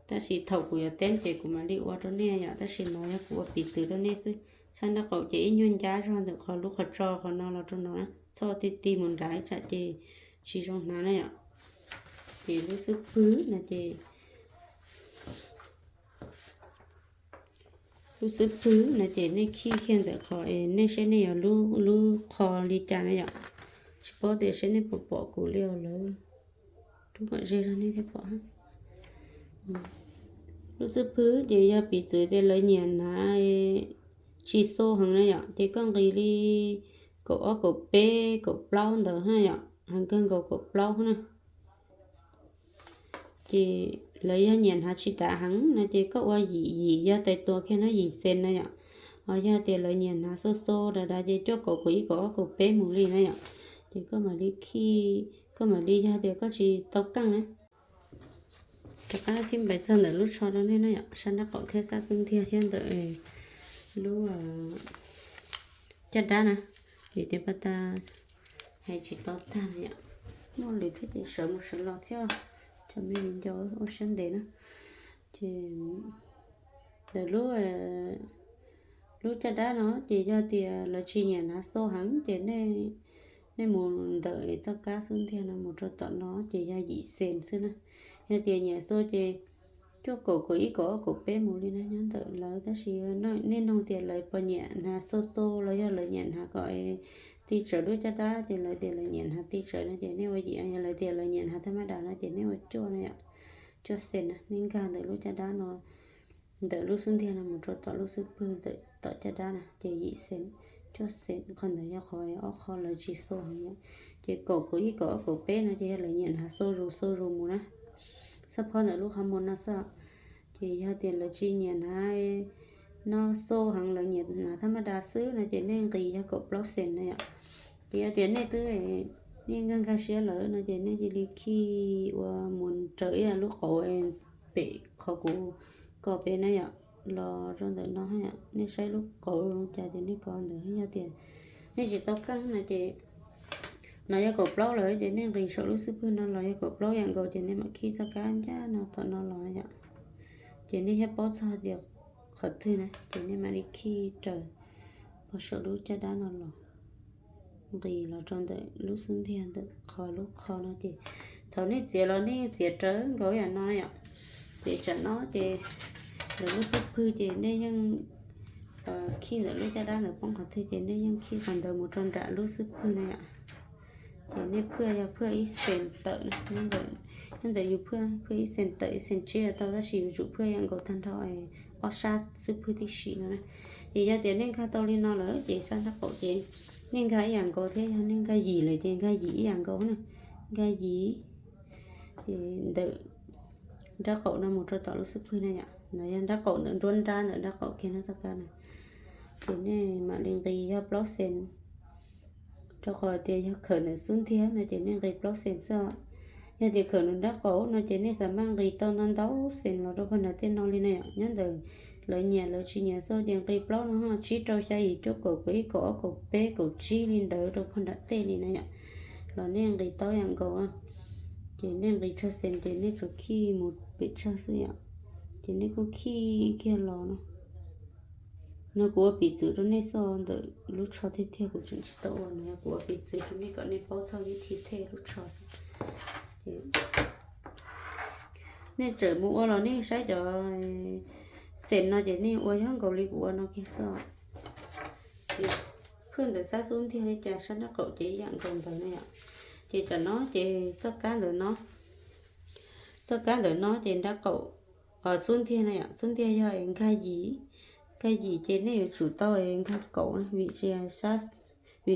tab sis thaum kuv yuav teb ces kuv mam li ua rau nej yom, tab sis no yog kuv ua piv txwv rau nej xwb. Sab nrab qaum ces ib nyuag ncab zog ntawm qhov lub qhov tso qhov no los rau no, txhob ti ti mus nrad tsam ces tsis zoo hnav na yom. Ces lub xub pwg no ces, lub xub pwg no ces nej khij kiag ntawm qhov es nej saib nej yuav lub qho li cas na yom. Tsis paub tias saib nej puas pom kuv li os lawv, rub kom ze zog nej thiaj pom. Lub xub pwg ces yog piv txwv tias lawv nyiam hnav tsis xo heev na yom, ces koj nqis li kaum ob kaum peb kaum plaub ntawd na yom, heev kawg nkaus kaum plaub na. Ces lawv yog nyiam hnav tsis dav heev no ces koj ua yim yim yog tais tua kiag no yim xees na yom. Ho yog tias lawv nyiam hnav xo xo dav dav ces cuaj kaum kaum ib kaum ob kaum peb mus li na yom. Ces koj mam li khij, koj mam li yog tias koj tsis tau keej na. Rov qab thib npais txog ntawm lub tsho rau nej na yom, sab nrab qaum thiab sab xub ntiag thiab ntawm lub caj dab na, vim tias pas tas hais tsis tau tag na yom, muaj lwm thiab ces sawv mus sawv los thiab, tso me viv ncaus ua siab ntev na. Ces ntawm lub, lub caj dab no ces yog tias lawv tsis nyiam hnav xo heev ces nej mus ntawm txoj kab xub ntiag no mus rau tom no ces yog yim xees xwb na. Yog tias nyiam xo ces cuaj kaum kaum ib kaum ob kaum peb mus li na nyob ntawm lawv, tab sis nej noog tias lawv puas nyiam hnav xo xo los yog lawv nyiam hnav kom ti tsawv lub caj dab ces lawv tias lawv nyiam hnav ti tsawv no ces nej ua yim, yog lawv tias lawv nyiam hnav thaj mab das no ces nej ua cuaj na yom. Cuaj xees na, nej nkag ntawm lub caj dab no, ntawm lub xub ntiag no mus rau tom lub xub pwg ntawm tom caj dab na ces yim xees, cuaj xees, qhov ntawd yog qhov ob qho lawv tsis xo heev. Ces kaum kaum ib kaum ob kaum peb no ces yog lawv nyiam hnav xo zus xo zus mus na, xab phob ntawm lub qhov muag no xwb. Ces yog tias lawv tsis nyiam hnav no xo heev, lawv nyiam hnav thaj mab das xwb no ces nej nqis yog kaum plaub xees na yom. Ces yog tias nej twb, nej nkag nkag siab lawm no ces nej cia li khij ua mus raws ib lub qauv pem qhov kuv kos pem na yom, los rau ntawm no, nej saib lub qauv zoo cas ces nej kos ntawd. Yog tias nej tsis tau keej no ces no yog kaum plaub lawm ces nej nqis saum lub xub pwg no los yog kaum plaub yam nkaus ces nej mam khij txoj kab ncaj no tom no los yom. Ces nej thiaj paub txog tias qhov twg na ces nej mam li khij raws pog saum lub caj dab no los, nqis los rau ntawm lub xub ntiag ntawm qhov lub qho no ces thaum nej txiav los nej txiav rawv nkaus yam no yom. Ces tsam no ces ntawm lub xub pwg ces nej yeej khij ntawm lub caj dab ntawd poob qhov twg ces nej yeej khij qhov ntawd mus rau nram lub xub pwg na yom. Ces nej phwaj yog phwaj ib xees tawm na, nyob ntawm yus phwaj, phwaj ib xees tawm ib xees tsib los tau, tab sis yuav tsum phwaj ib yam nkaus tag nrho ob sab xub pwg tib si no na. Ces yog tias nej nkag tau li no lawm ces sab nraub qaum ces nej nkag ib yam nkaus thiab, yog nej nkag yim lawm ces nkag yim ib yam nkaus na, nkag yim. Ces ntawm nraub qaum no mus rau tom lub xub pwg na yom, no yog nraub qaum ntawm nruab nrab ntawm nraub qaum kiag no txoj kab na. Ces nej mam li nqis yog plaub xees, rau qhov tias yog khawm ntawm xub ntiag no ces nej nqis plaub xees xwb. Yog tias khawm ntawm nraub qaum no ces nej xav maj nqis tau ntau ntau xees los rau pag nram tej no li na yom, nyob ntawm lawv nyiam lawv tsis nyiam xwb ces nqis plaub no ho tsib rau xya yim cuaj kaum kaum ib kaum ob kaum peb kaum tsib li ntawd rau pag nram tej li na yom, los nej nqis tau ib yam nkaus. Ces nej nqis tsawg xees ces nej tsuas khij mus pem tsawg xwb yom. Ces nej kuj khij kiag los no. No kuv ua piv txwv rau nej xwb, ntawm lub tsho tiag tiag kuv tseem tsis tau ua no, kuv ua piv txwv rau nej kom nej paub txog vib thi thej lub tsho xwb. Nej tseem mus ua los nej saib cov xees no ces nej ua yog nkaus li kuv ua no kiag xwb. Ces phwaj ntawm sab xub ntiag li cas sab nraub qaum ces ib yam nkaus ntawd na yom. Ces tsam no ces txoj kab ntawm no, txoj kab ntawm no ces nraub qaum, xub ntiag na yom, xub ntiag yog es nkag yim, nkag yim ces nej yuav tsum tau es nkag kaum na, vim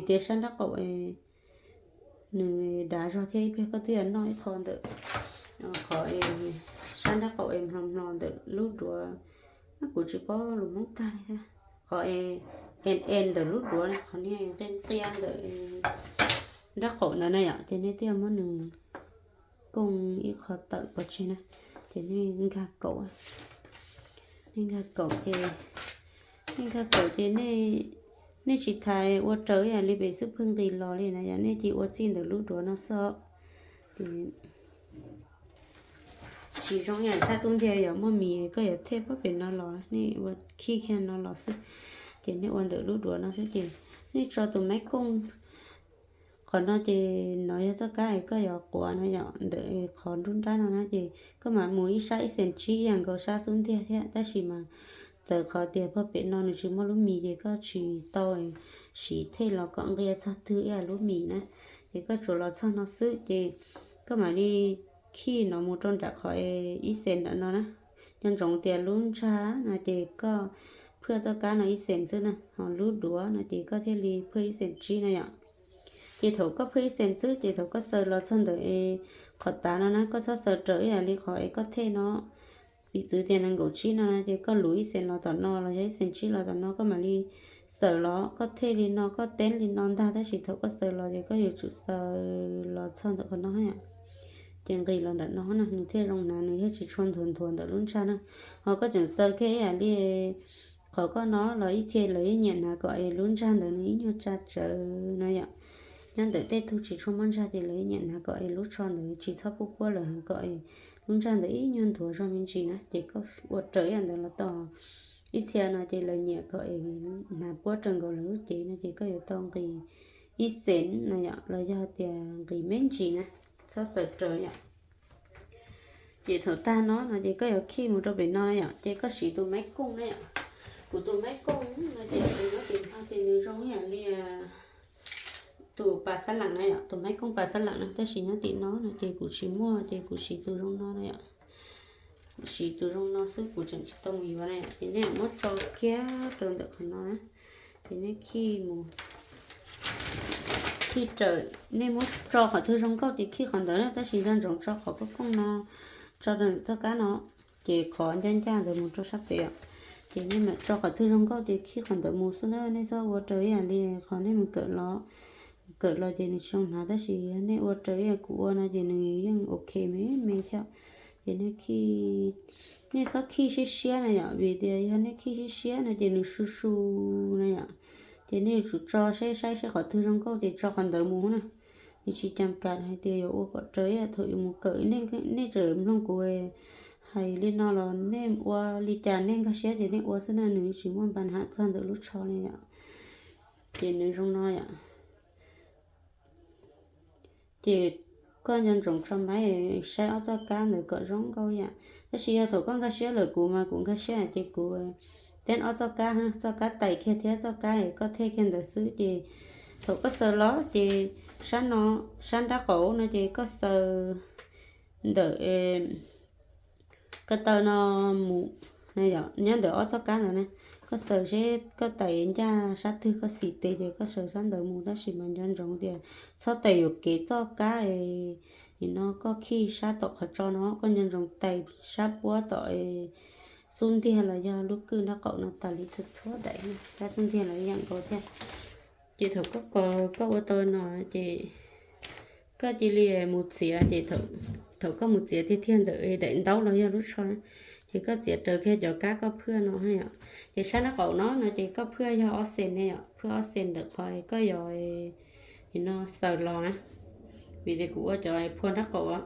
tias sab nraub qaum nws dav zog thiab ib pliag koj twb yuav noj ib qho ntawm qhov sab nraub qaum es mlo mlo ntawm lub duav, kuv tsis paub lus Hmoob tag li thiab, qhov es en en ntawm lub duav, qhov niag nqia nqia ntawm nraub qaum ntawd na yom, ces nej twb yuav muab nws kooj ib qho tawm pov tseg na, ces nej nkag kaum, nej nkag kaum ces, nej nkag kaum ces nej tsis tas ua raws ib yam li pem xub pwg nqis los li na yom, nej cia ua txij ntawm lub duav no xwb os. Ces tsis zoo ib yam sab xub ntiag yom, muaj mis koj yuav thej puag pem no los, nej ua khij kiag no los xwb. Ces nej ua ntawm lub duav no xwb ces nej tso tus maiv kooj. Qhov no ces no yog txoj kab es koj yuav quav no yom, ntawm qhov nruab nrab no na ces koj mam mus ib sab ib xees tsib ib yam nkaus sab xub ntiag thiab, tab sis mas txawm qhov tias puag pem no nws tsis muaj lub mis ces koj tsis tau siv thej los kom nqia txog twg ib yam lub mis na, ces koj tsuas los txog no xwb ces koj mam li khij no mus rau nram qhov ib xees nram no na. Nco ntsoov tias lub ntsag no ces koj phwaj txoj kab no ib xees xwb na, ho lub duav no ces koj thiaj li phwaj ib xees tsib na yom. Ces thaum koj phwaj ib xees xwb ces thaum koj xaws los txog ntawm qhov tav no na, koj txhob xaws raws ib yam li qhov es koj thej no, piv txwv tias nees nkaum tsib no na, ces koj luv ib xees los tom no los yog ib xees tsib los tom no koj mam li xaws los, koj thej li no koj teeb li no ntag, tab sis thaum koj xaws los ces koj yuav tsum xaws los txog ntawm qhov no yom. Ces nqis los nram no na nws thiaj zoo hnav, nws thiaj tsis tshua nthuav nthuav ntawm lub ntsag na. Ho koj tseem xaws kiag ib yam li qhov koj no los ib txhia lawv yeej nyiam hnav kom es lub ntsag ntawd nws ib nyuag tsa tsawv na yom. Nyob ntawm tej tug tsis tshua muaj ntsag ces lawv yeej nyiam hnav kom es lub tsho ntawd tsis txhob puab puab lawm, hnav kom es lub ntsag ntawd ib nyuag nthuav zog me ntsis na, ces koj ua raws ib yam ntawd los tau. Ib txhia no ces lawv nyiam kom es hnav puab raws nkaus lawv lub cev no ces koj yuav tau nqis ib xees na yom, los yog tias nqis me ntsis na, txhob xaws raws yom. Ces thaum tag no no ces koj yuav khij mus rau pem no yom, ces koj siv tus maiv kooj na yom. Kuv tus maiv kooj no ces kuv nyob tim no ces nws zoo ib yam li tus pas xab lam na yom, tus maiv kooj pas xab lam na, tab sis nyob tim no no ces kuv tsis muaj ces kuv siv tus zoo no na yom. Siv tus zoo no xwb kuv tseem tsis tau mus yuav na yom, ces nej muab tso kiag rau ntawm qhov no na. Ces nej khij mus, khij raws, nej muab tso qhov twg zoo nkauj ces khij qhov ntawd na, tab sis nco ntsoov tso qhov kooj kooj no, tso rau ntawm txoj kab no, ces qhov ncaj ncaj ntawd mus rau sab pem os. Ces nej mam tso qhov twg zoo nkauj ces khij qhov ntawd mus xwb na, nej txhob ua raws ib yam li qhov nej mus kawm los. Kawm los ces nws tsis zoo hnav, tab sis yog nej ua raws ib yam kuv ua no ces nws yeej ok me me thiab. Ces nej khij, nej txhob khij siab siab na yom, vim tias yog nej khij siab siab no ces nws su su na yom. Ces nej yuav tsum tso saib saib saib qhov twg zoo nkauj ces tso qhov ntawd mus na. Nws tsis cam kam hais tias yuav ua kom raws ib yam thaum yuav mus kawm. Nej txawm mloog kuv hais li no los nej ua li cas nej nkag siab ces nej ua xwb na, nws tsis muaj npa nham txog ntawm lub tsho li yom. Ces nws zoo no yom. Ces koj nco ntsoov tso maiv saib ob txoj kab ntawd kom zoo nkauj yam. Tab sis yog thaum koj nkag siab lawm, kuv mas kuv nkag siab ces kuv teb ob txoj kab, txoj kab tais kiag thiab txoj kab koj thej kiag ntawd xwb. Ces thaum koj xaws los ces sab no, sab nrab qaum no ces koj xaws ntawm ko taw no mus, nyob ntawm ob txoj kab ntawd na. Koj xaws seb koj tais ncaj sab twg koj xim tes ces koj xaws sab ntawd mus, tab sis mas nco ntsoov tias txhob tais yuam kev txoj kab es nim no koj khij sab tom qhov tso no, koj nco ntsoov tais sab puab tom xub ntiag los yog lub kwj nrab qaum no tas li txhua txhua daim, sab xub ntiag los ib yam nkaus thiab. Ces thaum koj ko, koj ua tau no ces koj cia li mus txiav, ces thaum koj mus txiav tiag tiag ntawm daim ntaub los yog lub tsho na, ces koj txiav raws kiag cov kab koj phwaj no yom. Ces sab nrab qaum no no ces koj phwaj yog ob xees ne yom, phwaj ob xees ntawm qhov koj yuav no xaws los na. Vim tias kuv ua cov phua nrab qaum,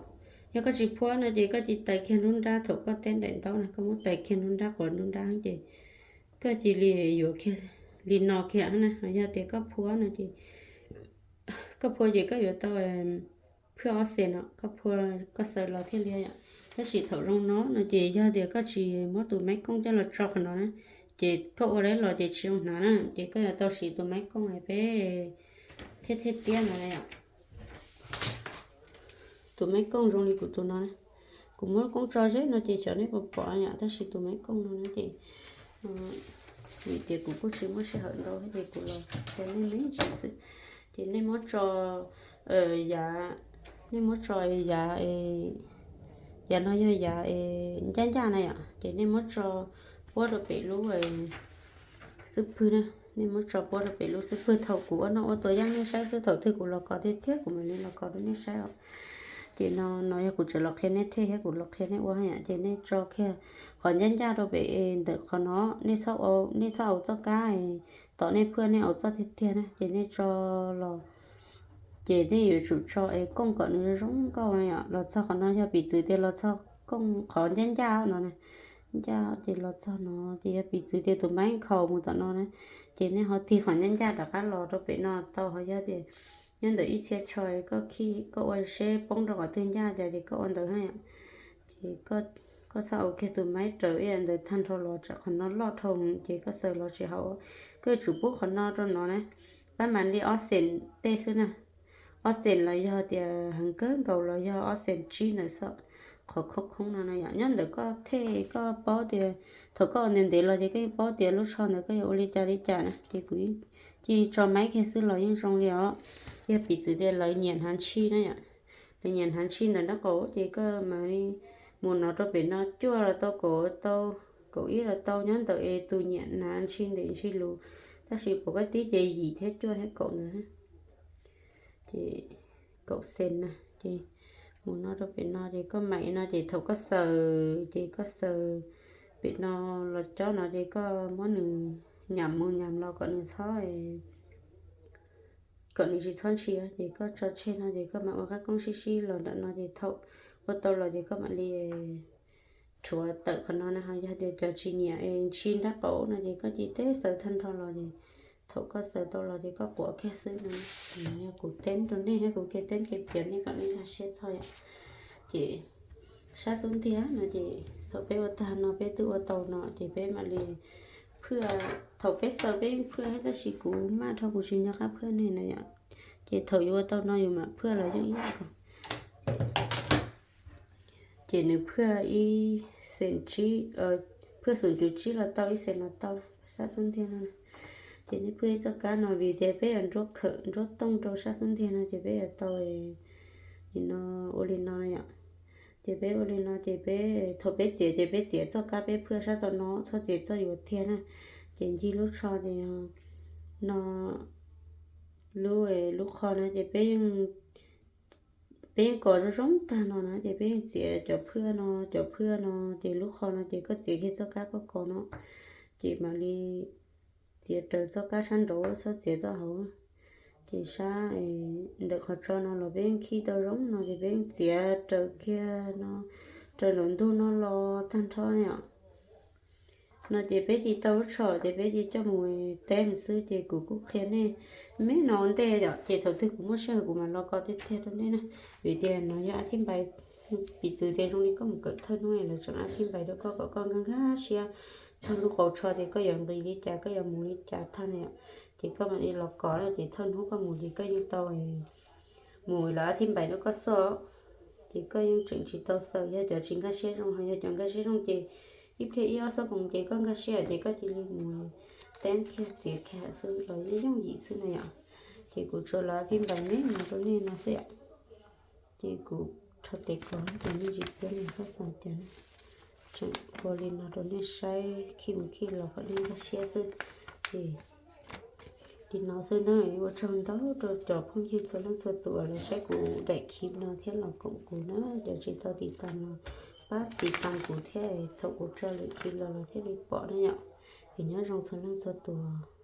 yog koj tsis phwaj no ces koj cia li tais kiag nruab nrab thaum koj teb daim ntaub na, koj muab tais kiag nruab nrab quav nruab nrab ces koj cia li yuav kiag li no kiag na. Yog tias koj phwaj no ces, koj phwaj ces koj yuav tau phwaj ob xees no, koj phwaj koj xaws los thiaj li yom. Tab sis thaum zoo no no ces yog tias koj tsis muab tus maiv kooj coj los tso qhov no na, ces koj ua dab los ces tsis zoo hnav na, ces koj yuav tau siv tus maiv kooj peb thiab thiab tiab no yom. Tus maiv kooj zoo li kuv tus no na, kuv muab koob tso zeb no ces xyov nej puas pom yom, tab sis tus maiv kooj no no ces vim tias kuv kuj tsis muaj sij hawm ntau thiab ces kuv los qhia nej me ntsis xwb. Ces nej muab tso yav, nej muab tso yav, yav no yog yav ncaj ncaj na yom, ces nej muab tso puab rau pem lub xub pwg na, nej muab tso puab rau pem lub xub pwg. Thaum kuv ua no ua tua yeej nej saib xwb, thaum twg kuv los kos tiag tiag kuv mam li los kos rau nej saib os. Ces no no yog kuv tseem los qhia nej thej thiab kuv los qhia nej ua yom, ces nej tso kiag qhov ncaj ncaj rau pem ntawm qhov no, nej txhob, nej txhob au txoj kab tom nej phwaj, nej au txoj tiag tiag na, ces nej tso los ces nej yuav tsum tso es kooj kom nws zoo nkauj na yom. Los txog qhov no yog piv txwv tias los txog kooj qhov ncaj ncaj no na, ncaj ces los txog no ces yog piv txwv tias tus maiv khaus mus tom no na, ces nej ho tig qhov ncaj ncaj rov qab los rau pem no tau. Ho yog tias nyob ntawm ib txhia tsho koj khij koj ua seb poob rau qhov twg ncaj cas ces koj ua ntawd thiab yom. Ces koj txhob au kiag tus maiv raws ib yam ntawd tag nrho los tsam qhov no loj dhau ces koj xaws los tsis haum. Koj yuav tsum pub qhov no rau no na, pab mam li ob xees tej xwb na. Ob xees los yog tias heev kawg nkaus los yog ob xees tsib ntawd xwb. Qhov khoob khoob no no yom, nyob ntawm koj thej koj paub tias thaum koj ua ntev ntev los ces koj yeej paub tias lub tsho ntawd koj yuav ua li cas li cas na. Ces kuv cia li tso maiv kiag xwb los yeej zoo li os. Yog piv txwv tias lawv nyiam hnav ntshis na yom, lawv nyiam hnav ntshis ntawm nraub qaum ces koj mam li mus no rau pem no cuaj los tau, kaum tau, kaum ib los tau, nyob ntawm es tus nyiam hnav ntshis ntev ntshis luv. Tab sis pom koj tib ces yim thiab cuaj thiab kaum ntawd. Ces kaum xees na, ces mus no rau pem no ces koj mam no ces thaum koj xaws ces koj xaws pem no los cob no ces koj muab nws nyam mus nyam los kom nws txhob, kom nws tsis txhob ntshis ces koj tso tseg no ces koj mam ua qab koob sib sib los nram no ces thaum ua tau los ces koj mam li rhuav tawm qhov no na. Ho yog tias cov tsis nyiam ntshis nraub qaum no ces koj cia li teb xaws tag nrho los ces thaum koj xaws tau los ces koj quav kiag xwb no. Yog kuv teb rau nej thiab kuv kev teb kev piav nej kom nej nkag siab txog yom. Ces sab xub ntiag no ces thaum peb ua tag no peb twb ua tau no ces peb mam li phwaj. Thaum peb xaws peb yeej phwaj thiab tab sis kuv maj dhau kuv tsis nco qab phwaj ne na yom. Ces thaum yus ua tau no yus mam phwaj los yeej ib yam nkaus. Ces nws phwaj ib xees tsib, phwaj xoom cuv tsib los tau, ib xees los tau, sab xub ntiag no. Ces nej phwaj ib txoj kab no vim tias peb yuav nruab khawm nruab tooj rau sab xub ntiag no ces peb yuav tau li no, ua li no yom. Ces peb ua li no ces peb thaum peb txiav ces peb txiav txoj kab peb phwaj sab tom no, txhob txiav txoj yuav tiag na. Ces ncig lub tsho ces no, lub, lub qho no ces peb yeej, peb yeej kos zoo zoo tag no na ces peb yeej txiav cov phwaj no, cov phwaj no ces lub qho no ces koj txiav kiag txoj kab koj kos no, ces mam li txiav raws txoj kab sab nraud, txhob txiav txoj hauv. Ces sab ntawm qhov tso no los peb yeej khij tau zoo no ces peb yeej txiav raws kiag no, raws nraum ntug no los tag nrho yom. No ces peb cia tau lub tsho ces peb cia coj mus teb mus xwb ces kuv kuj qhia nej me no ua ntej yom, ces thaum twg kuv muaj sij hawm kuv mam los kos tiag tiag rau nej na. Vim tias no yog ab thib npais, piv txwv tias zoo li koj mus kawm thawj hnub lawv tseem ab thib npais rau koj kom koj nkag nkag siab txog lub qau tsho tias koj yuav nqis li cas, koj yuav mus li cas tag na yom. Ces koj mam li los kos na, ces thawj hnub koj mus ces koj yeej tau mus lawv ab thib npais rau koj xwb. Ces koj yeej tseem tsis tau xaws, yog cov tsis nkag siab zoo, ho yog cov nkag siab zoo ces ib pliag ib ob xuab moos ces koj nkag siab ces koj cia li mus teb kiag txiav kiag xwb los yeej yooj yim xwb na yom. Ces kuv tsuas lawv ab thib npais me no rau nej no xwb yom. Ces kuv rho tes kos ces nej tsis paub nws txhob xav cas na. Tseem ua li no rau nej saib khij mus khij los kom nej nkag siab xwb. Ces li no xwb na, ua tsaug ntau rau cov phooj ywg txhua leej txhua tus uas los saib kuv daim clip no thiab los koom kuv na. Cov tsis tau tiv tas no pab tiv tas kuv thiab, thaum kuv tso lwm clip los los thiaj li pom na yom. Es nyob zoo txhua leej txhua tus.